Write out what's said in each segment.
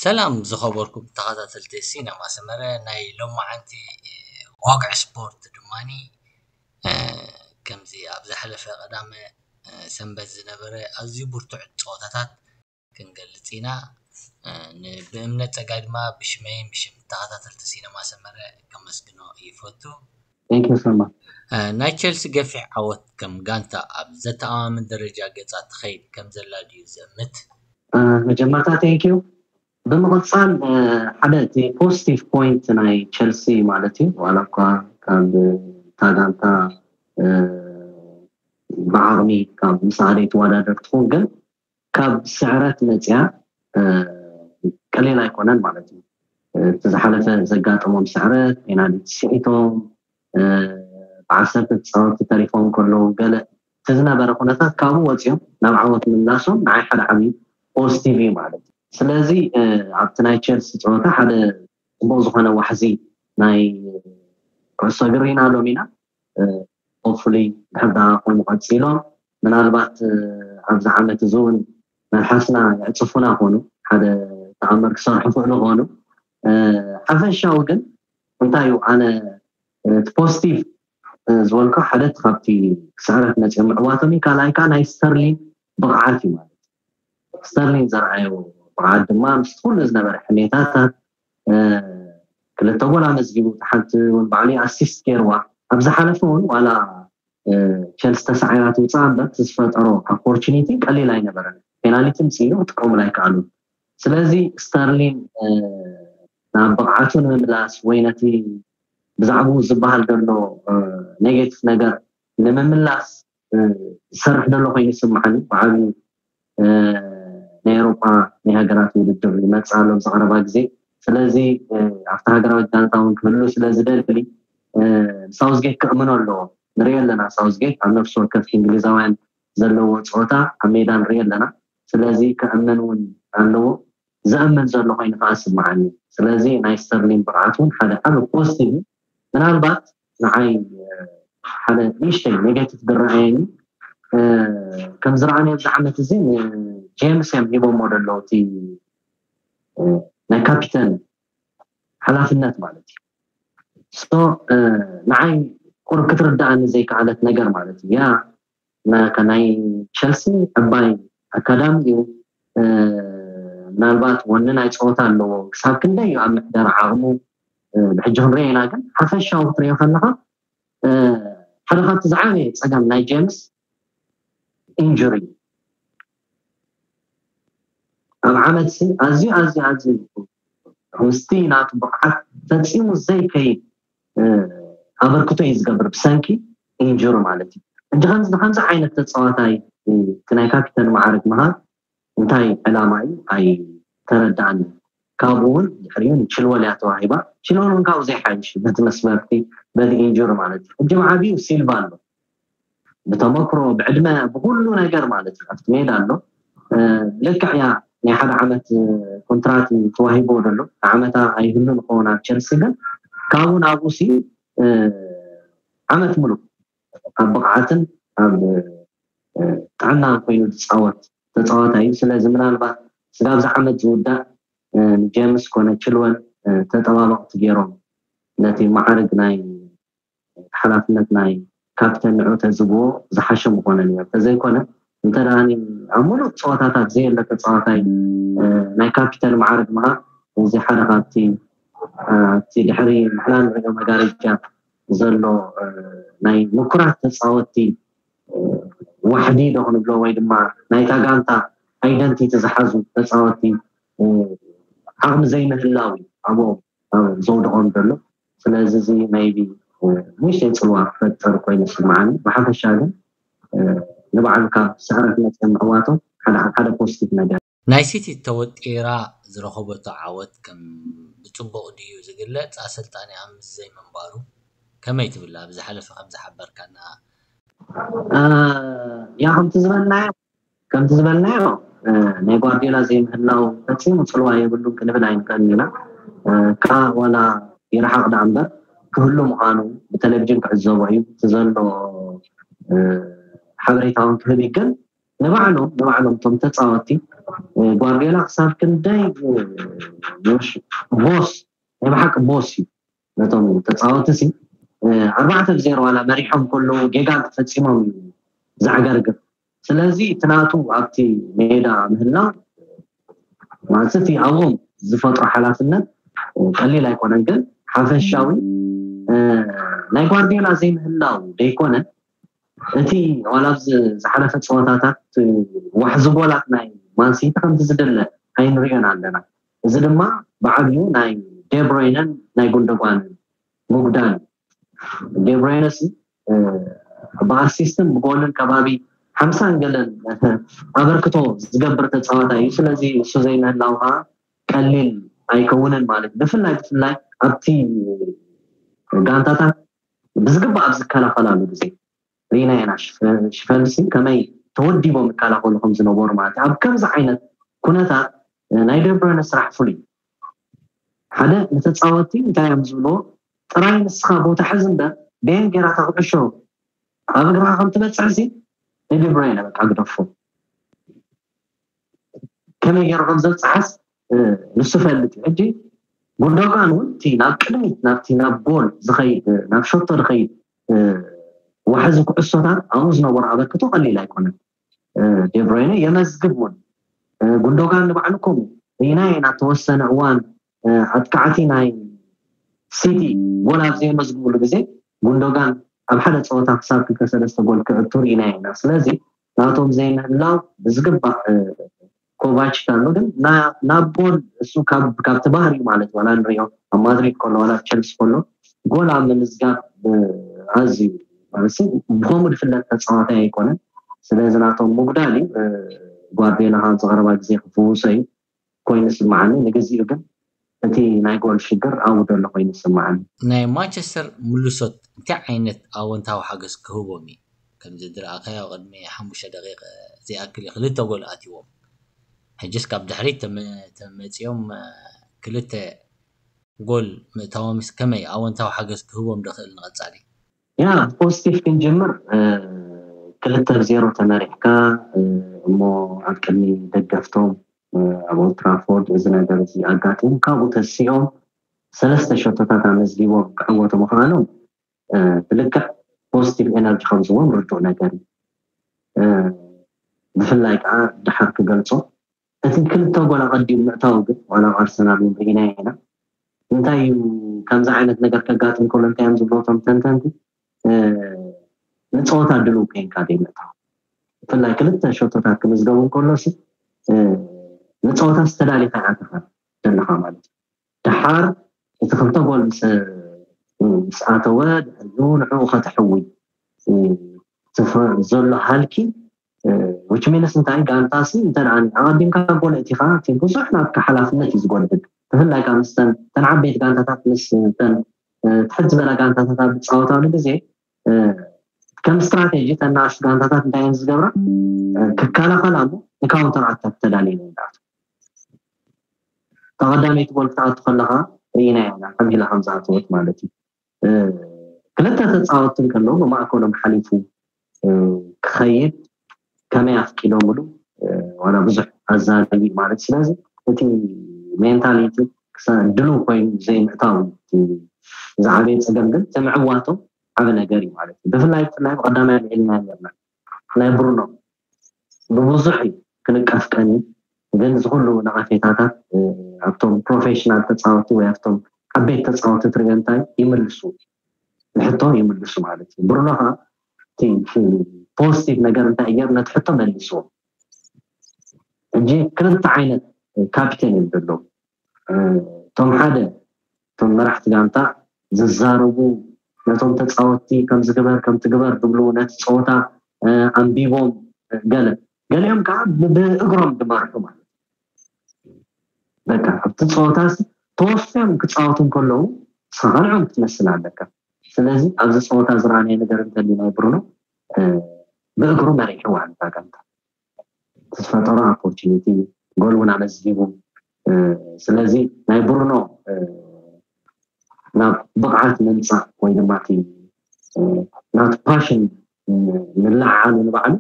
ሰላም ዝኸበርኩም ተኸታተልቲ ሲነማ ሰመረ፣ ናይ ሎማዓንቲ ዋግዕ ስፖርት ድማኒ ከምዚ ኣብ ዝሓለፈ ቀዳመ ሰንበት ዝነበረ ኣዝዩ ብርቱዕ ፀወታታት ክንገልፅ ኢና። ብእምነት ፀጋይ ድማ ብሽመይን ብሽም ተኸታተልቲ ሲነማ ሰመረ ከመስግኖ ይፈቱ። Thank you so much። ናይ ቸልሲ ገፊሕ ዓወት ከም ጋንታ ኣብ ዘተኣማምን ደረጃ ገፃ ትኸይድ ከም ዘላ ድዩ ዘእምት? መጀመርታ thank you። ብምቕፃል ሓደ እቲ positive point ናይ ቸልሲ ማለት እዩ፣ ዋላ እኳ ካብ እታ ጋንታ ብዓቕሚ ካብ ምስኣ ዘይትወዳደር ትኹን፣ ግን ካብ ስዕረት መፅያ ቀሊል ኣይኮነን ማለት እዩ። እቲ ዝሓለፈ ዘጋጠሞም ስዕረት፣ ፔናልቲ ስሒቶም፣ ብዓሰርተ ተፃወትቲ ተሪፎም ከለዉ፣ ገለ እቲ ዝነበረ ኩነታት ካብኡ ወፂኦም ናብ ዓወት ምምላሶም ንዓይ ሓደ ዓብዪ positive እዩ ማለት እዩ። ስለዚ ኣብቲ ናይ ቸልሲ ፀወታ ሓደ ፅቡቕ ዝኾነ ዋሕዚ ናይ ኩዕሶ እግሪ ኢና ሎሚና። Hopefully ድሕር ዳ ከምኡ ቀፂሎም፣ ምናልባት ኣብዚ ዓመት እዚ እውን መልሓስና የዕፅፉና ኮኑ፣ ሓደ ተኣምር ክሰርሑ ክእሉ ኮኑ። ሓፈሻዊ ግን እንታይ እዩ፣ ኣነ እቲ positive ዝበልኮ ሓደ እቲ ካብቲ ስዕረት መፅኦም ምዕዋቶም እዩ። ካልኣይ ከዓ ናይ ስተርሊን ብቕዓት እዩ ማለት እዩ። ስተርሊን ዘርኣዮ ብቕዓት ድማ ምስ ኩሉ ዝነበረ ሕሜታታት ክልተ ጎል ኣመዝጊቡ፣ ሓንቲ እውን ባዕሉ assist ገይርዋ። ኣብ ዝሓለፈ እውን ዋላ ቸልሲ ተሳዒራ ትውፅኣ እምበር፣ እቲ ዝፈጠሮ opportunity ቀሊል ኣይነበረን። ፔናልቲ ምፅኡ ክጥቀሙሉ ኣይከኣሉን። ስለዚ ስተርሊን ናብ ብቕዓቱ ንምምላስ ወይ ነቲ ብዛዕባኡ ዝበሃል ዘሎ negative ነገር ንምምላስ ዝሰርሕ ዘሎ ኮይኑ ይስምዓኒ። ብዓብዩ ናይ ኤሮጳ ናይ ሃገራት ውድድር ይመፅእ ኣሎ ኣብዚ ቀረባ ግዜ። ስለዚ ኣብቲ ሃገራዊት ጋንታ እውን ክህሉ ስለ ዝደሊ ሳውዝጌት ክእምኖ ኣለዎ። ንሪኦ ኣለና፣ ሳውዝጌት ኣብ ነፍሲ ወከፍ እንግሊዛውያን ዘለዎ ፀወታ ኣብ ሜዳ ንሪኦ ኣለና። ስለዚ ክእመን እውን ኣለዎ። ዘእምን ዘሎ ኮይኑ ከዓ ይስምዓኒ። ስለዚ ናይ ስተርሊን ብቕዓት እውን ሓደ ዓቢ positive እዩ። ምናልባት ንዓይ ሓደ ንእሽተይ negative ዝረኣየኒ ከም ዝረኣኒ ኣብዚ ዓመት እዚ ንጄምስ እዮም ሂቦሞ ዘለዉ እቲ ናይ ካፒተን ሓላፍነት ማለት እዩ። ንዓይ ቁሩብ ክትርዳእኒ ዘይከኣለት ነገር ማለት እዩ። ያ ናይ ቸልሲ ዕባይ ኣካዳሚ እዩ። ምናልባት ወኒ ናይ ፀወታ ኣለዎ፣ ክሳብ ክንደይ እዩ ኣብ ምሕደራ ዓቕሙ ብሕጂ ክንሪኦ ኢና። ግን ሓፈሻዊ ክትሪኦ ከለካ ሓደ ካብቲ ዝዓበየ ፀገም ናይ ጄምስ ኢንጁሪ ኣብ ዓመት ሲ ኣዝዩ ኣዝዩ ኣዝዩ ምስቲ ናቱ ብቕዓት ፈፂሙ ዘይከይድ ኣበርክቶ እዩ ዝገብር ብሰንኪ ኢንጁሪ ማለት እዩ። እንጂ ከምዚ ከምዚ ዓይነት ተፃዋታይ እቲ ናይ ካፒተን ማዕረግ ምሃብ እንታይ ዕላማ እዩ ኣይተረዳኣኒ። ካብኡ እውን ድሕሪኡ ንችልወል እያ ተዋሂባ። ችልወል እውን ካብኡ ዘይሓይሽ በቲ መስመርቲ በቲ ኢንጁሪ ማለት እዩ። ሕጂ ብዓብዩ ሲልቫ ኣሎ ብተመክሮ ብዕድመ ብኩሉ ነገር ማለት እዩ ኣብቲ ሜዳ ኣሎ። ልክዕ እያ ናይ ሓደ ዓመት ኮንትራት ተዋሂቦ ዘሎ ዓመታ ኣይህሉ ንኸውን ኣብ ቸልሲ ግን ካብኡ ናብኡ ሲ ዓመት ሙሉእ ኣብ ብቕዓትን ኣብ ጥዕና ኮይኑ ዝፃወት ተፃዋታይ እዩ። ስለዚ ምናልባት ስጋብ እዚ ዓመት ዝውዳእ ንጀምስ ኮነ ችልወል ተጠባበቕቲ ገይሮም ነቲ ማዕርግ ናይ ሓላፍነት ናይ ካፕተን ንዑ ተዝብዎ ዝሓሸ ምኾነ ነይሩ። ተዘይኮነ እንተ ደኣ ኣብ ሙሉእ ፀወታታት ዘየለ ተፃዋታይ ናይ ካፒተን ማዕርግ ምሃብ እዚ ሓደ ካብቲ ኣብቲ ድሕሪ ንሕና ንሪኦ መጋረጃ ዘሎ ናይ ምኩራት ተፃወትቲ ዋሕዲ ዶ ክንብሎ ወይ ድማ ናይታ ጋንታ ኣይደንቲቲ ዝሓዙ ተፃወትቲ ዓቕሚ ዘይምህላው እዩ ኣብኦም ዘውድቖም ዘሎ። ስለዚ እዚ maybe ንእሽተይ ፅልዋ ክፈጥር ኮይኑ ይስምዓኒ። ብሓፈሻ ግን ንባዕሉ ካብ ስዕረት መፅኦም ምዕዋቶም ሓደ ሓደ positive ነገር። ናይ ሲቲ ተወጢራ ዝረኸበቶ ዓወት ከም ብፅቡቕ ድዩ ዝግለፅ ኣሰልጣኒኣ ምስ ዘይምንባሩ ከመይ ትብላ? ብዝሓለፈ ከም ዝሓበርካና ያ ከምቲ ዝበልናዮ ከምቲ ዝበልናዮ ናይ ጓርዲዮላ ዘይምህላው ፈፂሙ ፅልዋ የብሉን ክንብል ኣይንኽእልን ኢና። ከዓ ዋላ ይርሓቕ ደኣ እምበር ክህሉ ምዃኑ ብቴሌቪዥን ክዕዘቦ እዩ እቲ ዘሎ ሓበሬታ እውን ክህብ እዩ። ግን ንባዕሎም ንባዕሎም እቶም ተፃወትቲ ጓርዲዮላ ክሳብ ክንደይ ቦስ ናይ ብሓቂ ቦስ እዩ። ነቶም ተፃወቲ ሲ ኣርባዕተ ብዜሮ ዋላ መሪሖም ከለዉ ጌጋ እንተፈፂሞም እዩ ዘዕገርግር። ስለዚ እቲ ናቱ ኣብቲ ሜዳ ምህላው ማለት እቲ ኣብኦም ዝፈጥሮ ሓላፍነት ቀሊል ኣይኮነን። ግን ሓፈሻዊ ናይ ጓርዲዮላ ዘይምህላው ደይኮነ እቲ ዋላ ኣብዚ ዝሓለፈ ፀወታታት ዋሕዚ ጎላት ናይ ማንሲቲ ከምቲ ዝደለ ኣይንሪኦን ኣለና። እዚ ድማ ብዓብዩ ናይ ዴብሮይነን ናይ ጉንደጓንን ምጉዳል እዩ። ዴብሮይነ ሲ ብኣሲስትን ብጎልን ከባቢ ሓምሳን ገለን ኣበርክቶ ዝገብር ተፃዋታይ እዩ። ስለዚ እሱ ዘይምህላው ከዓ ቀሊል ኣይከውንን ማለት እዩ። ብፍላይ ብፍላይ ኣብቲ ጋንታታት ብዝግባእ ኣብ ዝከላኸላሉ ግዜ ሪና ኢና ሽፈንሲ ከመይ ተወዲቦም ይከላኸሉ ከም ዝነበሩ ማለት እዩ። ኣብ ከምዚ ዓይነት ኩነታት ናይ ደብረነ ስራሕ ፍሉይ ሓደ ንተፃወቲ እንታይ እዮም ዝብልዎ ጥራይ ንስኻ ቦታ ሕዝ እምበር ቤን ጌራ እታ ኩዕሾ ኣብ እግርኻ ከም ትበፅሕ ሲ ንድብረነ በቃ ግደፎ ከመይ ገይሩ ከም ዘብፅሓስ ንሱ ፈልጥ እዩ። ሕጂ ጉንዶጋን እውን እቲ ናብ ቅድሚት ናብቲ ናብ ጎል ዝኸይድ ናብ ሸቶ ዝኸይድ ዋሕዚ ኩዕሶታት ኣብኡ ዝነበሩ ኣበርክቶ ቀሊል ኣይኮነን። ዴብሮይነ የመዝግብ እውን ጉንዶጋን ንባዕሉ ከምኡ ሪናየ ናብ ተወሰነ እዋን ኣጥቃዕቲ ናይ ሲቲ ጎል ኣብ ዘየመዝግብሉ ግዜ ጉንዶጋን ኣብ ሓደ ፀወታ ክሳብ ክልተ ሰለስተ ጎል ክእቱ ርኢና ኢና። ስለዚ ናቶም ዘይምህላው ብዝግባእ ኮቫች ኣሎ ግን ናብ ጎል እሱ ካብቲ ባህሪ ማለት ዋላ ንሪኦ ኣብ ማድሪድ ከሎ ዋላ ቸልሲ ከሎ ጎል ኣብ ምምዝጋብ ኣዝዩ ብከምኡ ዝፍለጥ ተፃዋታይ ኣይኮነን። ስለዚ ናቶም ምጉዳል እዩ። ጓርዲዮላ ኣብዚ ቀረባ ግዜ ክፍውሶ እዩ ኮይኑ ስምዓኒ። ንግዚኡ ግን እቲ ናይ ጎል ሽግር ኣብኡ ዘሎ ኮይኑ ስምዓኒ። ናይ ማንቸስተር ምልሶት እንታይ ዓይነት ኣወንታዊ ሓገዝ ክህቦም እዩ? ከምዚ ዝረኣኻዮ ቅድሚ ሓሙሽተ ደቂቕ ዝኣክል እዩ ክልተ ጎል ኣትይዎም። ሕጅስ ካብ ድሕሪት ተመ- ተመፅዮም እ፣ ክልተ ጎል ምእታዎም ከመይ ኣወንታዊ ሓገዝ ክህቦም ደኽእል ንቐፃሊ? ያ ፖዚቲቭ ክንጅምር እ፣ ክልተ ብዜሮ ተመሪሕካ እ፣ እሞ ኣብ ቅድሚ ደገፍቶም እ፣ ኣብ ኦልትራፎርድ እዚ ነገር እዚ ኣጋጢሙ ካብኡ ተሲኦም ሰለስተ ሸቶታት ኣመዝጊቦም ክዕወቱ ምኽኣሎም ብልክዕ ፖዚቲቭ ኤነርጂ ከም ዝህቦም ርዱእ ነገር እዩ። ብፍላይ ከዓ ድሓር ክገልፆ እቲ ክልተ ጎል ኣቐዲሙ ምእታው ግን ዋላ ኣብ ኣርሰናል እውን ርኢና ኢና። እንታይ እዩ ከምዚ ዓይነት ነገር ከጋጥም ከሎ እንታይ እዮም ዝብሎ እቶም ተንተንቲ ንፀወታ ድልው ኮይንካ ዘይምእታው ብፍላይ ክልተ ሸቶታት ክምዝገቡ እንከሎ ንፀወታ ዝተዳሊካ ኢኻ ዘለኻ ማለት እዩ። ደሓር እቲ ክልተ ጎል ምስ ኣተወ ድሕሪኡ ንዕኡ ከተሕዊ ዘሎ ሃልኪ which means እንታይ ጋንታሲ እንተ ኣቐዲምካ ጎል እቲኻ እቲ ብዙሕ ናትካ ሓላፍነት እዩ ዝጎድል። ብፍላይ ከዓ ምስተን ተን ዓበይቲ ጋንታታት ምስ ተን ትሕት ዝበላ ጋንታታት ኣብ ዝፃወታሉ ግዜ ከም ስትራቴጂ ተናኣሽቱ ጋንታታት እንታይ እየን ዝገብራ ክከላኸላ ሞ ንካውንተር ኣታክ ተዳልየን ይኣቱ። ተቐዳመይቲ ጎል ክትኣቱ ከለኻ ርኢና ኢና ከቢላ ከም ዝኣተወት ማለት እዩ። ክልተ ተፃወትቲ እንከለዉ ብማእከሎም ሓሊፉ ክኸይድ ከመይ ኣፍቂዶምሉ ዋላ ብዙሕ ኣዛረቢ ማለት ስለዚ እቲ ሜንታሊቲ ድልው ኮይኑ ዘይምእታው ዝዓበየ ፀገም ግን እቲ ምዕዋቶም ዓበ ነገር እዩ ማለት እዩ። ብፍላይ ብፍላይ ብቀዳማይ ኣልዒልና ነርና ናይ ብሩኖ ብብዙሕ እዩ ክንቀፍ ቀኒ ግን ዝኩሉ ነቐፌታታት ኣብቶም ፕሮፌሽናል ተፃወቲ ወይ ኣብቶም ዓበይቲ ተፃወቲ ትሪኦ እንታይ ይምልሱ ንሕቶ ይምልሱ ማለት እዩ። ብሩኖ ከዓ ፖዚቲቭ ነገር እንታይ እየር ነቲ ሕቶ መልስዎ። ሕጂ ክልተ ዓይነት ካፒቴን እዮም ዘለዉ። እቶም ሓደ እቶም መራሕቲ ጋንታ ዝዛረቡ ነቶም ተፃወትቲ ከምዚ ግበር ከምቲ ግበር ዝብሉ ነቲ ፀወታ ኣንቢቦም ገለ ገሊኦም ከዓ ብእግሮም ዝመርሑ ማለት እዩ። በቃ ኣብቲ ፀወታ ተወፊዮም ክፃወቱ እንከለዉ ንስኻ ካልዖም ክትመስል ኣለካ። ስለዚ ኣብዚ ፀወታ ዝረኣናዮ ነገር እንተሊ ናይ ብሩኖ ብእግሩ መሪሕዋ ነታ ጋንታ። ዝፈጠሮ ኦፖርቹኒቲ ጎል እውን ኣመዝጊቡ። ስለዚ ናይ ብሩኖ ናብ ብቕዓት ምምፃእ ወይ ድማ እቲ ናቱ ፓሽን ምልዕዓሉ ንባዕሉ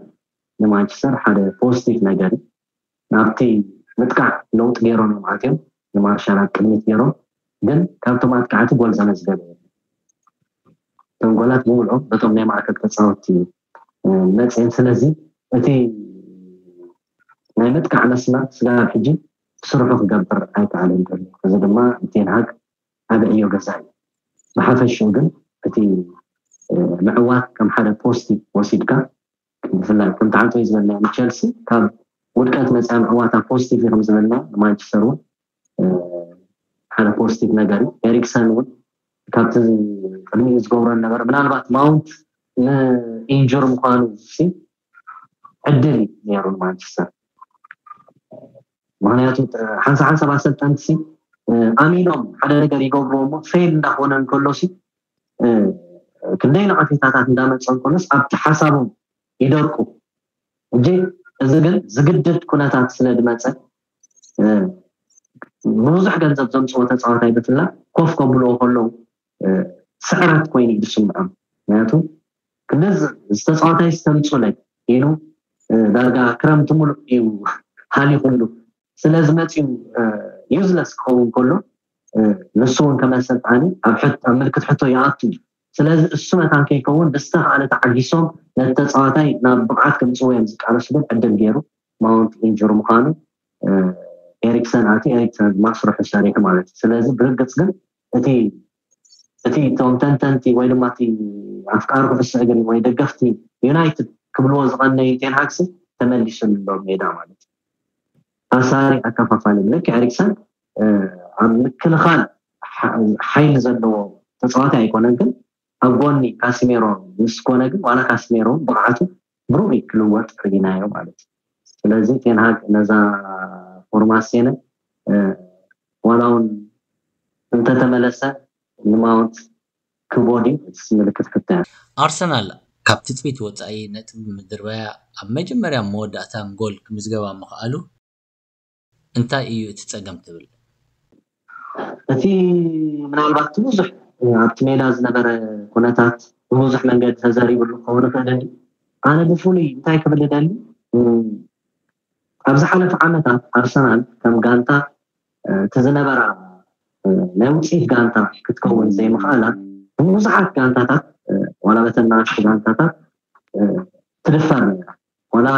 ንማንቸስተር ሓደ ፖዚቲቭ ነገር እዩ። ናብቲ ምጥቃዕ ለውጢ ገይሮም እዮም ኣትዮም። ንማርሻል ኣብ ቅድሚት ገይሮም፣ ግን ካብቶም ኣጥቃዕቲ ጎል ዘመዝገበ የለን። እቶም ጎላት ብምልኦም በቶም ናይ ማእከል ተፃወትቲ እዩ መፅኤን። ስለዚ እቲ ናይ ምጥቃዕ መስመር ስጋብ ሕጂ ስርሑ ክገብር ኣይከኣለን ዘሎ። እዚ ድማ ንቴንሃግ ዓቢ ዕዮ ገዛ እዩ። ብሓፈሽኡ ግን እቲ ምዕዋት ከም ሓደ ፖስቲ ወሲድካ፣ ብፍላይ ከም ተዓንቶ ዝበልና ንቸልሲ ካብ ውድቀት መፅያ ምዕዋታ ፖስቲቭ እዩ ከም ዝበልና ንማንቸስተር እውን ሓደ ፖስቲቭ ነገር እዩ። ኤሪክሰን እውን ካብቲ ቅድሚኡ ዝገብሮ ነበረ። ምናልባት ማውንት ንኢንጁር ምኳኑ ሲ ዕድል እዩ ነይሩ ንማንቸስተር። ምክንያቱ ሓንሳ ሓንሳብ ኣሰልጠንቲ ኣሚኖም ሓደ ነገር ይገብርዎ እሞ ፌል እንዳኮነ እንከሎ ሲ ክንደይ ነቐፌታታት እንዳመፀ እንከሎስ ኣብቲ ሓሳቦም ይደርቁ። እጂ እዚ ግን ዝግድድ ኩነታት ስለ ዝመፀ ብብዙሕ ገንዘብ ዘምፅዎ ተፃዋታይ ብፍላ ኮፍ ከብልዎ ከለዉ ስዕረት ኮይኑ እዩ ዝስምዖም። ምክንያቱ ክንደዚ ዝተፃዋታይ ዝተምፁለይ ኢሉ ዳርጋ ክረምቲ ሙሉእ እዩ ሃሊኹሉ። ስለዚ መፂኡ ዩዝለስ ክኸውን ከሎ ንሱ እውን ከመሰልጣኒ ኣብ ምልክት ሕቶ ይኣቱ እዩ። ስለዚ እሱ መታን ከይከውን ብዝተኻእለ ተዓጊሶም ነቲ ተፃዋታይ ናብ ብቕዓት ከምፅዎ እዮም ዝቃለሱ። ግን ዕድል ገይሩ ማውንት ኢንጁር ምዃኑ ኤሪክሰን ኣቲ ኤሪክሰን ድማ ስርሑ ሰሪሑ ማለት እዩ። ስለዚ ብርግፅ ግን እቲ እቲ እቶም ተንተንቲ ወይ ድማ እቲ ኣፍቃሪ ኩዕሶ እግሪ ወይ ደገፍቲ ዩናይትድ ክብልዎ ዝቐነዩ ቴንሃግሲ ተመሊሱ ኣሎ ሜዳ ማለት እዩ። ኣሳሪ ኣከፋፋሊ ልክ ኤሪክሰን ኣብ ምክልኻል ሓይሊ ዘለዎ ተፃዋቲ ኣይኮነን፣ ግን ኣብ ጎኒ ካሲሜሮ ምስ ኮነ ግን ዋላ ካሲሜሮ ብቕዓቱ ብሩቕ ክልወጥ ርኢናዮ ማለት እዩ። ስለዚ ቴንሃግ ነዛ ፎርማሴነ ዋላ እውን እንተተመለሰ ንማውንት ክቦዲ ምልክት ፍትያ። ኣርሰናል ካብ ትፅቢት ወፃኢ ነጥቢ ምድርባያ ኣብ መጀመርያ መወዳእታን ጎል ክምዝገባ ምኽኣሉ እንታይ እዩ እቲ ፀገም ትብል? እቲ ምናልባት ብዙሕ ኣብቲ ሜዳ ዝነበረ ኩነታት ብብዙሕ መንገዲ ተዘሪብሉ ክኸውን ይኽእል። ኣነ ብፍሉይ እንታይ ክብል ደሊ ኣብ ዝሓለፈ ዓመታት ኣርሰናል ከም ጋንታ እቲ ዝነበራ ናይ ውፅኢት ጋንታ ክትከውን ዘይምኽኣላ ብዙሓት ጋንታታት ዋላ በተን ናሽቱ ጋንታታት ትድፈር ነራ። ዋላ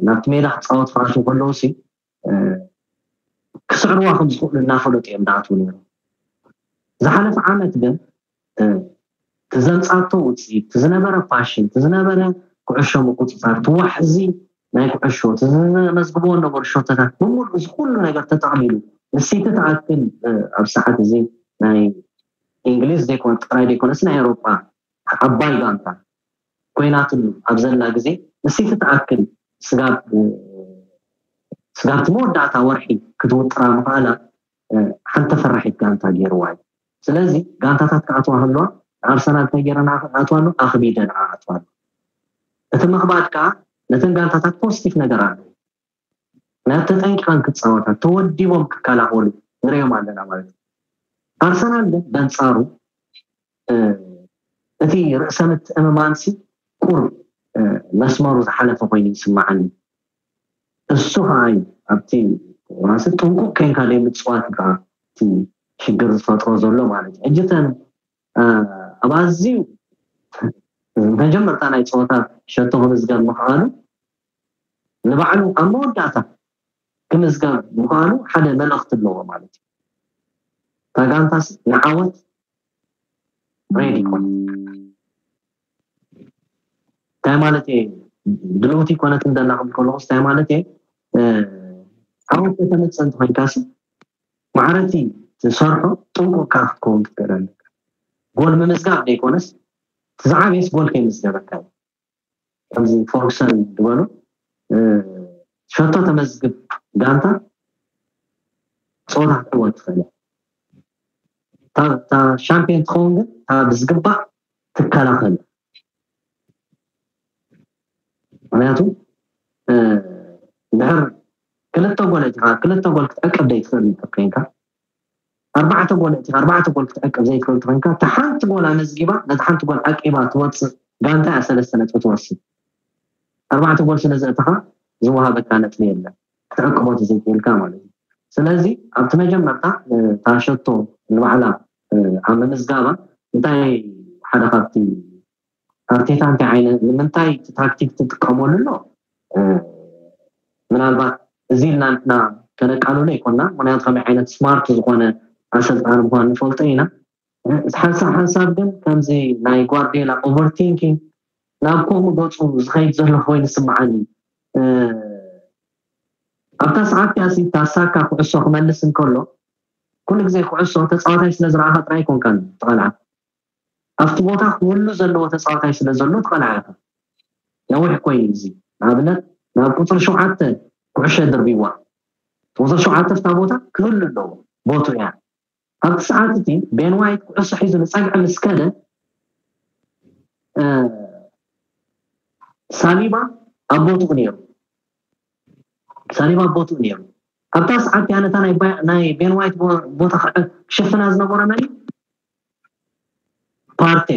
ናብቲ ሜዳ ክፃወት ክኣትዉ ከለዉ ሲ ክስዕርዋ ከም ዝኽእሉ እናፈለጡ እዮም ዝኣትዉ ነይሮም። ዝሓለፈ ዓመት ግን እቲ ዘምፃቶ ውፅኢት፣ እቲ ዝነበረ ፋሽን፣ እቲ ዝነበረ ኩዕሾ ምቁፅፃር፣ እቲ ዋሕዚ ናይ ኩዕሾ፣ እቲ ዘመዝግብዎ ነበሩ ሸቶታት ብምሉእ እዚ ኩሉ ነገር ተጠቕሊሉ ንሲቲ ትኣክል ኣብ ሰዓት እዚ ናይ እንግሊዝ ዘይኮነ ጥራይ ዘይኮነስ ናይ ኤውሮጳ ዓባይ ጋንታ ኮይናትሉ ኣብ ዘላ ግዜ ንሲቲ ትኣክል ስጋብ ስጋብቲ መወዳእታ ወርሒ ክትውጥራ ምኽኣላ ሓንቲ ፈራሒት ጋንታ ገይርዋ እዩ። ስለዚ ጋንታታት ክኣትዋ ከለዋ ንኣርሰናል እንታይ ገይረን ክኣትዋ ኣሎ ኣኽቢደን ክኣትዋ ኣሎ። እቲ ምኽባድ ከዓ ነተን ጋንታታት ፖዚቲቭ ነገር ኣሎ። ናብ ተጠንቂቐን ክፃወታ ተወዲቦም ክከላኸሉ ንሪኦም ኣለና ማለት እዩ። ኣርሰናል ግን በንፃሩ እቲ ርእሰ ምትእምማንሲ ቁር መስመሩ ዝሓለፈ ኮይኑ ይስማዓኒ። እሱ ከዓ እዩ ኣብቲ ዋንስ ጥንቁቅ ኮይንካ ዘይምፅዋት ከዓ እቲ ሽግር ዝፈጥሮ ዘሎ ማለት እዩ። ሕጂ እተን ኣብ ኣዝዩ መጀመርታ ናይ ፀወታ ሸቶ ክምዝገብ ምኽኣሉ ንባዕሉ ኣብ መወዳእታ ክምዝገብ ምኽኣሉ ሓደ መልእኽቲ ኣለዎ ማለት እዩ። እታ ጋንታስ ንዓወት ሬዲ ኮነት። እንታይ ማለት እየ? ድልውቲ ኮነት እንደላ ክብል ከለኹስ እንታይ ማለት እየ? ዓወት ከተመፅእ እንተኮይንካሲ ማዕረቲ ትሰርሖ ጥንቁቅ ከዓ ክትከውን ክትክእል ኣለካ። ጎል ምምዝጋብ ዘይኮነስ እቲ ዝዓበየስ ጎል ከይምዝገበካ እዩ። ከምዚ ፎርግሰን ዝበሉ ሸቶ ተመዝግብ ጋንታ ፀወታ ክትዕወት ትኽእል እያ። እታ ሻምፒዮን ትኸውን ግን እታ ብዝግባእ ትከላኸል። ምክንያቱ ድሕር ክልተ ጎል እቲኻ ክልተ ጎል ክትዕቅብ ዘይትኽእል እንተኮይንካ ኣርባዕተ ጎል እቲኻ ኣርባዕተ ጎል ክትዕቅብ ዘይትኽእል እንተኮይንካ እታ ሓንቲ ጎል ኣመዝጊባ ነቲ ሓንቲ ጎል ዓቂባ ትወፅእ ጋንታ እያ ሰለስተ ነጥቢ ትወስድ። ኣርባዕተ ጎል ስለ ዘእተኻ ዝወሃበካ ነጥቢ የለን። ክትዕቅቦ ተዘይክእልካ ማለት እዩ። ስለዚ ኣብቲ መጀመርታ እታ ሸቶ ንባዕላ ኣብ ምምዝጋባ እንታይ ሓደ ካብቲ ኣርቴታ እንታይ ዓይነት ንምንታይ ታክቲክ ትጥቀመሉ ኣሎ? ምናልባት እዚ ኢልና ንሕና ከነቃልሎ ይኮና፣ ምክንያቱ ከመይ ዓይነት ስማርት ዝኾነ ኣሰልጣኒ ምኳኑ ንፈልጦ ኢና። ሓንሳብ ሓንሳብ ግን ከምዚ ናይ ጓርዲዮላ ኦቨርቲንኪንግ ናብ ከምኡ ገፁ ዝኸይድ ዘሎ ኮይኑ ይስምዓኒ። ኣብታ ሰዓት ያሲ ታሳካ ኩዕሶ ክመልስ እንከሎ ኩሉ ግዜ ኩዕሶ ተፃዋታይ ስለ ዝረኣኻ ጥራይ ኣይኮንካን ትቐልዓ። ኣብቲ ቦታ ኩሉ ዘለዎ ተፃዋታይ ስለ ዘሎ ትቐልዓ ኢኻ። ነዊሕ ኮይኑ እዚ ንኣብነት ናብ ቁፅሪ ሸውዓተ ኩዕሾ ድርቢዋ። ቁፅሪ ሸውዓተ ፍታ ቦታ ክህሉ ኣለዎ ቦቱ እያ። ኣብቲ ሰዓት እቲ ቤን ዋይት ኩዕሶ ሒዙ ንፀግዒ ምስ ከደ ሳሊባ ኣብ ቦትኡ ነይሩ። ሳሊባ ኣብ ቦትኡ ነይሩ። ኣብታ ሰዓት እቲኣ ነታ ናይ ቤን ዋይት ቦታ ክሽፍና ዝነበሮ መን እዩ? ፓርቴ።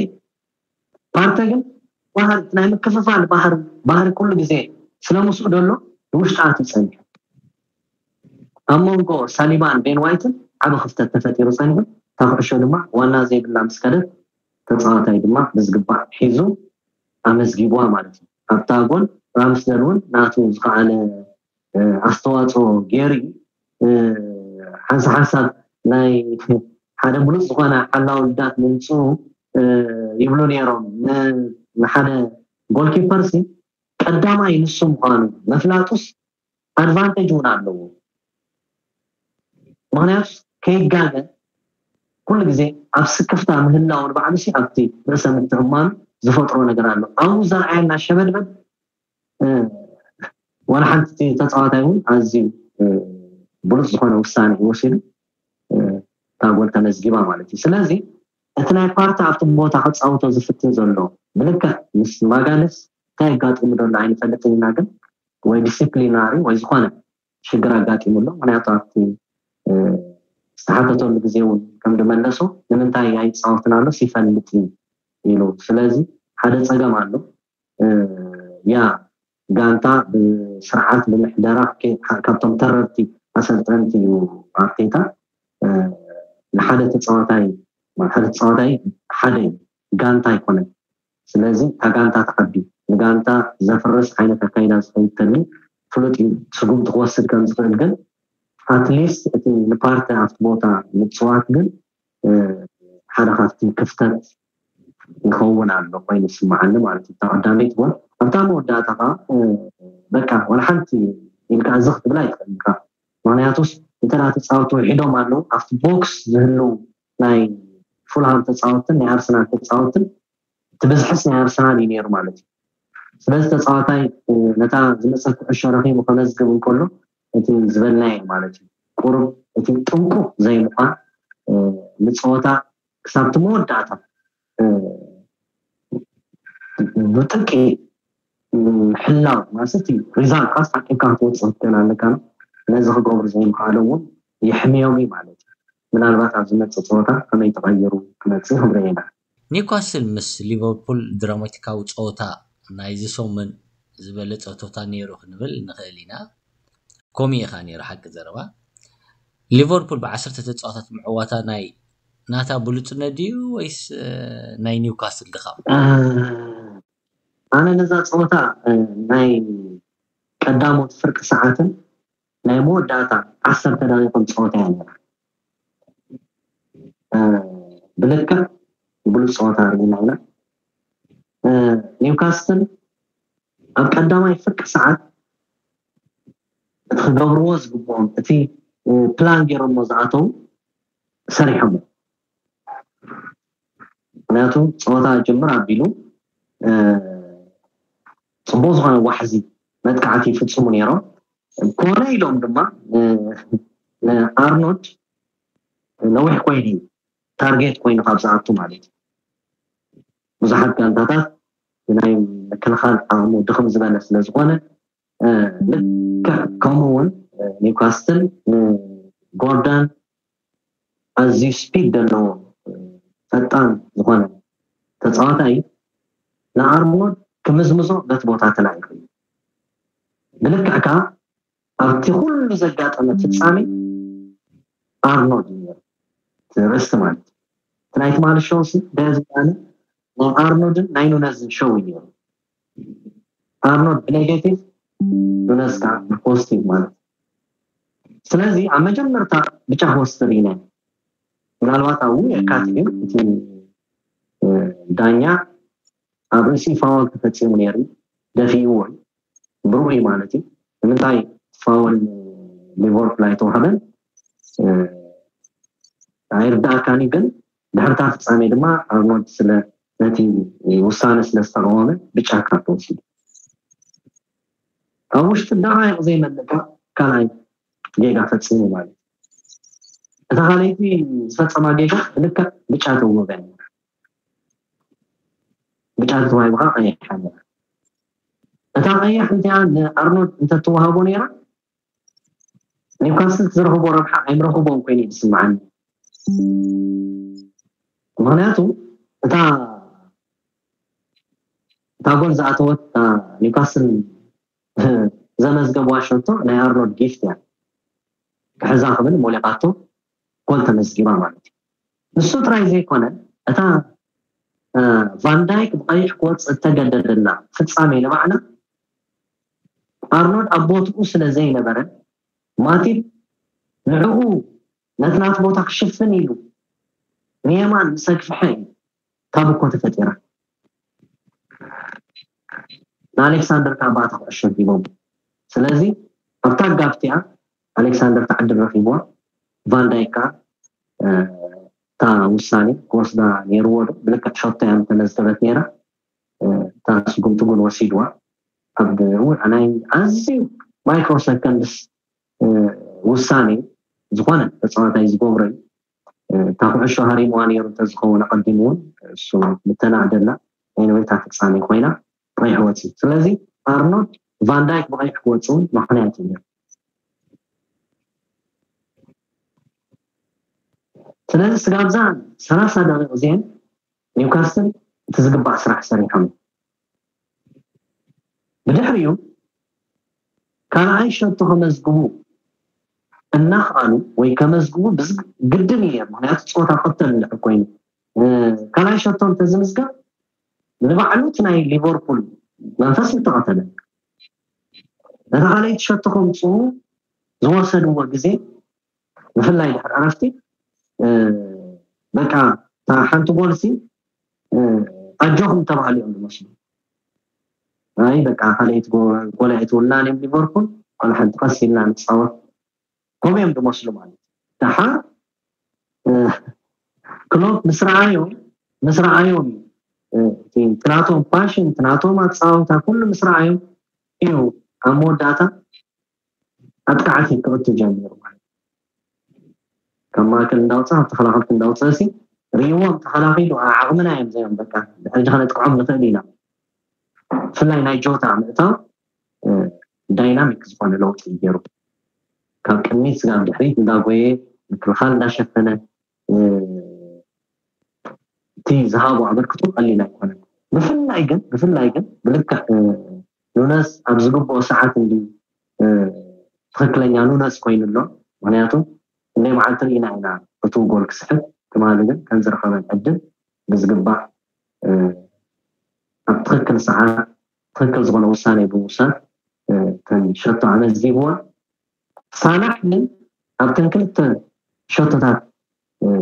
ፓርቴ ግን ባህሪ ናይ ምክፍፋል ባህሪ ባህሪ ኩሉ ግዜ ስለ ምስኡ ደሎ ንውሽጢ ኣትዩ ጸኒሑ። ኣብ መንጎ ሳሊባን ቤን ዋይትን ዓቢ ክፍተት ተፈጢሩ ጸኒሑ። እታ ኩዕሾ ድማ ዋና ዘይብላ ምስ ከደት ተጻዋታይ ድማ ብዝግባእ ሒዙ ኣመዝጊብዋ ማለት እዩ። ኣብታ ጎል ራምስደል እውን ናቱ ዝኸኣለ ኣስተዋፅኦ ገይሩ እዩ። ሓንሳ ሓንሳብ ናይ ሓደ ብሉፅ ዝኾነ ሓላው ልዳት ምምፅኡ ይብሉ ነይሮም። ንሓደ ጎልኪፐር ሲ ቀዳማይ ንሱ ምዃኑ ምፍላጡስ ኣድቫንቴጅ እውን ኣለዎ። ምክንያቱ ከይጋገ ኩሉ ግዜ ኣብ ስክፍታ ምህላው ንባዕሉ ሲ ኣብቲ ርእሰ ምትእምማኑ ዝፈጥሮ ነገር ኣሎ። ኣብኡ ዘርኣየና ሸበድበድ ዋላ ሓንቲ ተፃዋታይ እውን ኣዝዩ ብሉፅ ዝኾነ ውሳነ እዩ ወሲዱ እታ ጎል ተመዝጊባ ማለት እዩ። ስለዚ እቲ ናይ ፓርቲ ኣብቲ ቦታ ክፃውቶ ዝፍትን ዘሎ ብልክዕ ምስ ማጋለስ እንታይ ኣጋጢሙ ዘሎ ኣይንፈልጥን ኢና፣ ግን ወይ ዲስፕሊናሪ ወይ ዝኾነ ሽግር ኣጋጢሙ ኣሎ። ምክንያቱ ኣብቲ ዝተሓተተሉ ግዜ እውን ከም ዝመለሶ ንምንታይ ኣይፃወትን ኣሎስ ይፈልጥ እዩ ኢሉ። ስለዚ ሓደ ፀገም ኣሎ። ያ ጋንታ ብስርዓት ብምሕደራ ካብቶም ተረርቲ ኣሰልጠንቲ እዩ ኣርቴታ። ንሓደ ተፃዋታይ ሓደ ተፃዋታይ ሓደ እዩ፣ ጋንታ ኣይኮነን። ስለዚ እታ ጋንታ ትዓቢ፣ ንጋንታ ዘፍርስ ዓይነት ኣካይዳ ዝኸይድ ተልዩ ፍሉጥ እዩ። ስጉምቲ ክወስድ ከም ዝኽእል ግን ኣትሊስት እቲ ንፓርቲ ኣብቲ ቦታ ምፅዋት ግን ሓደ ካብቲ ክፍተት ይኸውን ኣሎ ኮይኑ ይስምዓኒ ማለት እዩ። እታ ቀዳመይቲ ጎል ኣብታ መወዳእታ ከዓ በቃ ዋላ ሓንቲ ኢልካ እዚ ክትብላ ኣይትኽእልካ። ምክንያቱስ እንተ ተፃወቱ ውሒዶም ኣለዉ ኣብቲ ቦክስ ዝህልው ናይ ፉልሃም ተፃወትን ናይ ኣርሰናል ተፃወትን እቲ ብዝሕስ ናይ ኣርሰናል እዩ ነይሩ ማለት እዩ። ስለዚ ተፃዋታይ ነታ ዝመፀት ኩዕሾ ረኺቡ ከመዝግብ እንከሎ እቲ ዝበልናዮ ማለት እዩ ቁሩብ እቲ ጥንቁቕ ዘይምዃን ንፀወታ ክሳብ እቲ መወዳእታ ብጥቂ ሕላው ማለት እዩ። ሪዛልት ካስ ዓቂብካ ክትወፅእ ክትክእል ኣለካ። ነዚ ክገብሩ ዘይምኽኣሎም እውን የሕምዮም እዩ ማለት እዩ። ምናልባት ኣብ ዝመፅእ ፀወታ ከመይ ተቐይሩ ክመፅእ ክንርኢ ኢና። ኒውካስል ምስ ሊቨርፑል ድራማቲካዊ ፀወታ ናይዚ ሰሙን ዝበለፀ ቶታ ነይሩ ክንብል ንኽእል ኢና። ኮሚ ኢኻ ነይሩ ሓቂ ዘረባ። ሊቨርፑል ብዓሰርተ ተፃዋታት ምዕዋታ ናይ ናታ ብሉፅነት ድዩ ወይስ ናይ ኒውካስል ድኻም? ኣነ ነዛ ፀወታ ናይ ቀዳሞት ፍርቂ ሰዓትን ናይ መወዳእታ ዓሰርተ ደቂቕን ፀወታ እያ ነራ። ብልክዕ ብሉፅ ፀወታ ርኢና ኢና። ኒውካስትል ኣብ ቀዳማይ ፍርቂ ሰዓት እቲ ክገብርዎ ዝግብኦም እቲ ፕላን ገይሮሞ ዝኣተው ሰሪሖሞ። ምክንያቱ ፀወታ ጅምር ኣቢሉ ፅቡቅ ዝኾነ ዋሕዚ መጥቃዕቲ ይፍፅሙ ነይሮም። ኮነ ኢሎም ድማ ንኣርኖልድ ነዊሕ ኮይኑ እዩ ታርጌት ኮይኑ ካብ ዝኣቱ ማለት እዩ። ብዙሓት ጋንታታት ናይ ምክልኻል ዓቕሙ ድኽም ዝበለ ስለ ዝኾነ ልክዕ ከምኡ እውን ኒውካስትል ንጎርዳን ኣዝዩ ስፒድ ዘለዎ ፈጣን ዝኾነ ተፃዋታይ ንኣርኖልድ ክምዝምዞ በቲ ቦታ ተላኢኹ እዩ። ብልክዕ ከዓ ኣብቲ ኩሉ ዘጋጠመ ፍጻሜ ኣርኖልድ እዩ ነይሩ። ርእስቲ ማለት እዩ። እቲ ናይ ትማሊ ሾው ሲ ደስ ዝብላኒ ናይ ኣርኖልድን ናይ ኑነዝን ሾው እዩ ነይሩ። ኣርኖልድ ብኔጌቲቭ፣ ኑነዝ ከዓ ብፖዚቲቭ ማለት እዩ። ስለዚ ኣብ መጀመርታ ብጫ ክወስድ ርኢና ኢና። ምናልባት ኣብኡ የካትት እዩ። እቲ እ፣ ዳኛ ኣብ ርእሲ ፋውል ተፈፂሙ ነይሩ፣ ደፊእዎ እዩ። ብሩህ እዩ ማለት እዩ። ንምንታይ ፋውል ሊቨርፑል ኣይተዋህበን ኣይርዳእካን እዩ። ግን ድሕርታ ፍጻሜ ድማ ኣርኖልድ ስለ ነቲ ውሳነ ስለ ዝተቃወመ ብጫ ካርድ ወሲዱ። ኣብ ውሽጢ ደቃይቕ ዘይመልእ ካልኣይ ጌጋ ፈጺሙ ማለት እዩ። እታ ካልኣይቲ ዝፈጸማ ጌጋ ብልክዕ ብጫ ተውህበ ነይራ። ብጫ ተዋሂቡ ከዓ ቀይሕ ኣለና። እታ ቀይሕ እንቲኣ ንኣርኖልድ እንተትወሃቦ ነይራ ኒውካስል ዝረኽቦ ረብሓ ኣይምረኽቦን ኮይኑ እዩ ዝስምዓኒ። ምክንያቱ እታ እታ ጎል ዝኣተወት ኒውካስል ዘመዝገብ ዋሸቶ ናይ ኣርኖልድ ጊፍት እያ። ክሕዛ ክብል ሞሊቓቶ ጎል ተመዝጊባ ማለት እዩ። ንሱ ጥራይ ዘይኮነ እታ ቫንዳይክ ብቐይሕ ክወፅእ እተገደደላ ፍፃሜ ንባዕላ ኣርኖልድ ኣብ ቦትኡ ስለ ዘይነበረ ማቲፕ ንዕኡ ነቲ ናቱ ቦታ ክሽፍን ኢሉ ንየማን ምስ ኣግፍሐ እዩ ካብ እኮ ተፈጢራ ንኣሌክሳንደር ካብ ባእታ ኩዕሾ ሂቦም። ስለዚ ኣብታ ጋፕ እቲኣ ኣሌክሳንደር ተዓድል ረኺብዋ ቫንዳይክ ከዓ እታ ውሳኔ ክወስዳ ነይርዎ ዶ ብልክዕ ሸቶ እያ ምተመዝገበት ነይራ። እታ ስጉምቲ እውን ወሲድዋ ኣብ ውዕ ናይ ኣዝዩ ማይክሮ ሰከንድስ ውሳኔ ዝኾነ ተፃዋታይ ዝገብሮ እዩ። እታ ኩዕሾ ሃሪምዋ ነይሩ እንተዝኸውን ኣቐዲሙ እውን እሱ ምተናዕደላ ናይ ነበይታ ፍፃሜ ኮይና ቀይሕ ወፂ። ስለዚ ኣርኖልድ ቫንዳይክ ብቀይሕ ክወፅእ እውን ምክንያት እዩ ነይሩ። ስለዚ ስጋብዛ ሰላሳ ደቂቕ እዚአን ኒውካስትል እቲ ዝግባእ ስራሕ ሰሪሖም። ብድሕሪኡ ካልኣይ ሸቶ ከመዝግቡ እናኽኣሉ ወይ ከመዝግቡ ግድን እዩ። ምክንያቱ ፀወታ ክቕተል እንድሕር ኮይኑ ካልኣይ ሸቶ እንተዝምዝገብ ንባዕሉ እቲ ናይ ሊቨርፑል መንፈስ ምተቐተለ። ነታ ካልኣይቲ ሸቶ ከምፅኡ ዝወሰድዎ ግዜ ብፍላይ ድሕሪ ዕረፍቲ በቃ እታ ሓንቲ ጎልሲ ኣጆኹም ተባሃሉ እዮም ዝመስሉ። ኣይ በቃ ካልኣይቲ ጎል ኣይትውልናን እዮም ሊቨርፑል፣ ቆልዓ ሓንቲ ቀስ ኢልና ንፃወት ከምኡ እዮም ዝመስሉ ማለት እዩ። ደሓር ክሎፕ ምስ ረኣዮም ምስ ረኣዮም እቲ ናቶም ፓሽን እቲ ናቶም ኣፃወታ ኩሉ ምስ ረኣዮም እዩ ኣብ መወዳእታ ኣጥቃዕቲ ክእቱ ጀሚሩ ማለት እዩ። ካብ ማእከል እንዳውፅእ ኣብ ተኸላኸልቲ እንዳውፅእ ሲ ርእይዎም ተኸላኺሉ ዓቕምና እዮም ዘዮም በቃ ድሕሪ ከነጥቅዖም ንኽእል ኢና። ብፍላይ ናይ ጆታ ምእታው ዳይናሚክ ዝኾነ ለውጢ እዩ ገይሩ። ካብ ቅድሚት ስጋብ ድሕሪት እንዳጎየ ምክልኻል እንዳሸፈነ እቲ ዝሃቦ ኣበርክቶ ቀሊል ኣይኮነን። ብፍላይ ግን ብፍላይ ግን ብልክዕ ኑነስ ኣብ ዝግብኦ ሰዓት እንዲ ትኽክለኛ ኑነስ ኮይኑ ኣሎ። ምክንያቱ እንደ መዓልቲ ርኢና ኢና እቲ ጎል ክስሕብ ትማሊ ግን ከም ዝረኸበን ዕድል ብዝግባእ ኣብ ትኽክል ሰዓት ትኽክል ዝኾነ ውሳኔ ብምውሳድ ከም ሸቶ ኣመዝጊብዋ። ሳላሕ ግን ኣብተን ክልተ ሸቶታት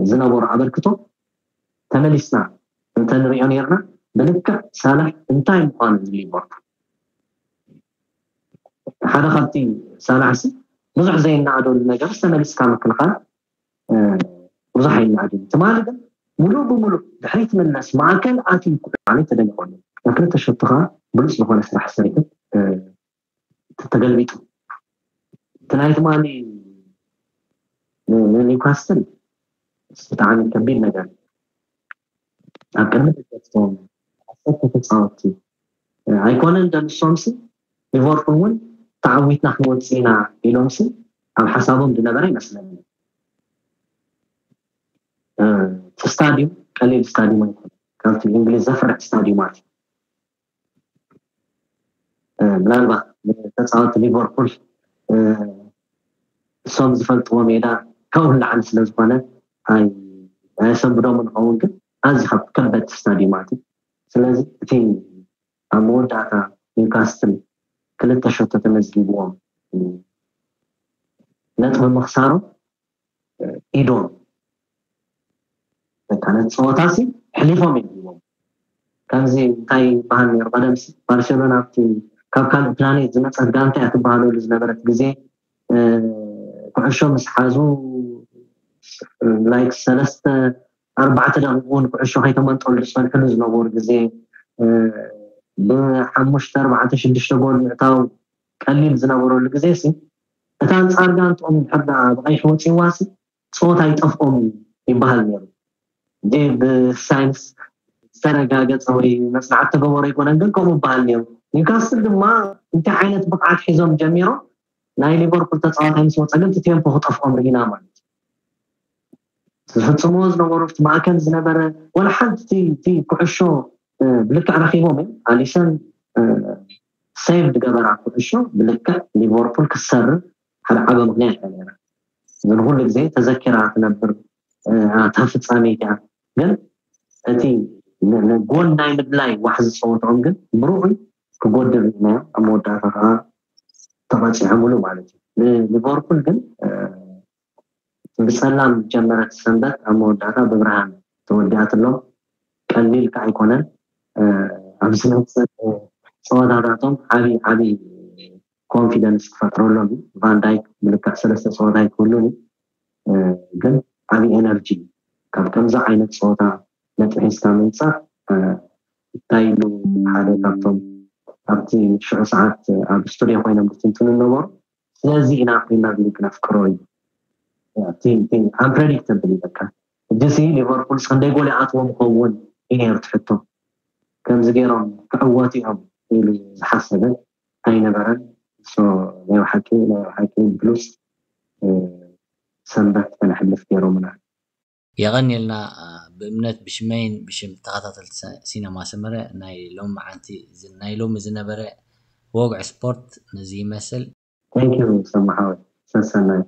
ዝነበሮ ኣበርክቶ ተመሊስና እንተንሪኦ ነርና ብልክዕ ሳላሕ እንታይ ምዃኑ ዝሊበርቱ ሓደ ካብቲ ሳላሕ ሲ ብዙሕ ዘይናኣደሉ ነገር ተመሊስካ ምክልኻል ብዙሕ ኣይናኣደሉ ትማሊ ግን ሙሉእ ብሙሉእ ድሕሪት መለስ ማእከል ኣትዩ ኩሉ ማለት ተደኒቆሉ ክልተ ሸቶኻ ብሉፅ ዝኾነ ስራሕ ሰሪሑ ተገልቢጡ እቲ ናይ ትማሊ ንኒውካስትል ብጣዕሚ ከቢድ ነገር ኣብ ቅድሚ ደገፍቶም ዓሰርተ ተፃወትቲ ኣይኮነን ደንሶምሲ ሊቨርፑል እውን ተዓዊትና ክንወፅእ ኢና ኢሎምሲ ኣብ ሓሳቦም ዝነበረ ይመስለኒ። እቲ ስታዲዩም ቀሊል ስታዲዩም ኣይኮነ ካብቲ እንግሊዝ ዘፍርሕ ስታዲዩማት እዩ። ምናልባት ንተፃወቲ ሊቨርፑል እሶም ዝፈልጥዎ ሜዳ ካብኡ ንላዕሊ ስለ ዝኾነ ኣይ ኣየሰንብዶም ንኸውን ግን ኣዝዩ ካብ ከበድቲ ስታዲዩማት እዩ። ስለዚ እቲ ኣብ መወዳእታ ኒውካስትል ክልተ ሸቶ ተመዝጊብዎም ነጥቢ ምኽሳሮም ኢዶም በቃ ነቲ ፀወታ ሲ ሕሊፎም እዮም ሂቦም። ከምዚ እንታይ ይበሃል ነይሩ ቀደም ሲ ባርሴሎና ኣብቲ ካብ ካልእ ፕላኔት ዝመፀት ጋንታ እያ ትበሃለሉ ዝነበረት ግዜ ኩዕሾ ምስ ሓዙ ላይክ ሰለስተ ኣርባዕተ ደቂቕ እውን ኩዕሾ ከይተመንጠሉ ዝፀንሕሉ ዝነበሩ ግዜ ብሓሙሽተ ኣርባዕተ ሽዱሽተ ጎል ምእታው ቀሊል ዝነበረሉ ግዜ ሲ እታ ኣንፃር ጋንትኦም ድሕር ደኣ ብቀይሕ ወፂዋ ሲ ፀወታ ይጠፍኦም ይበሃል ነይሩ። እዚ ብሳይንስ ዝተረጋገፀ ወይ መፅናዕቲ ተገበሮ ኣይኮነን ግን ከምኡ ይበሃል ነይሩ። ኒውካስትል ድማ እንታይ ዓይነት ብቕዓት ሒዞም ጀሚሮም ናይ ሊቨርፑል ተፃዋታይ ምስ ወፀ ግን እቲ ቴምፖ ክጠፍኦም ርኢና ማለት እዩ። ዝፍፅምዎ ዝነበሩ ኣብቲ ማእከል ዝነበረ ወላ ሓንቲ እቲ ኩዕሾ ብልክዕ ረኪቦም እዮም ኣሊሰን ሴቭ ዝገበራ ኩዕሾ ብልክዕ ሊቨርፑል ክሰርር ሓደ ዓበ ምክንያት እያ ነራ። ንኩሉ ግዜ ተዘኪራ ትነብር እታ ፍፃሜት እያ። ግን እቲ ጎል ናይ ምድላይ ዋሕ ዝፀወትኦም ግን ብርኡይ ክጎድል ርኢናዮ ኣብ መወዳእታ ከዓ ተቐፂዖምሉ ማለት እዩ። ንሊቨርፑል ግን ብፀላም ጀመረት ሰንበት ኣብ መወዳእታ ብብርሃን ተወዲኣትሎም። ቀሊል ከዓ ኣይኮነን። ኣብ ዝመፅእ ፀወታታቶም ዓብይ ዓብይ ኮንፊደንስ ክፈጥረሎም እዩ። ቫንዳይክ ብልክዕ ሰለስተ ፀወታ ኣይክህሉን እዩ። ግን ዓብይ ኤነርጂ ካብ ከምዚ ዓይነት ፀወታ ነጥቢ ሒዝካ ምምፃእ እንታይ ኢሉ ሓደ ካብቶም ኣብቲ ሽዑ ሰዓት ኣብ ስቱድዮ ኮይኖም ዝትንትኑ ነበሩ። ስለዚ ኢና ፕሪመር ሊግ ነፍቅሮ እዩ። ኣንፕሬዲክተብል እዩ በቃ። እጅሲ ሊቨርፑል ክንደይ ጎል ይኣትዎም ይኸውን እዩ ነይሩ ትሕቶ። ከምዚ ገይሮም ክዕወቱ እዮም ኢሉ ዝሓሰበ ኣይነበረን። ናይ ብሓቂ ናይ ብሓቂ ብሉፅ ሰንበት ከነሕልፍ ገይሮምና። የቐንየልና ብእምነት ብሽመይን ብሽም ተኸታተልቲ ሲነማ ሰመረ ናይ ሎሚ መዓንቲ ናይ ሎሚ ዝነበረ ወግዒ ስፖርት ነዚ ይመስል። Thank you ሰማሓወይ ሰሰናይ።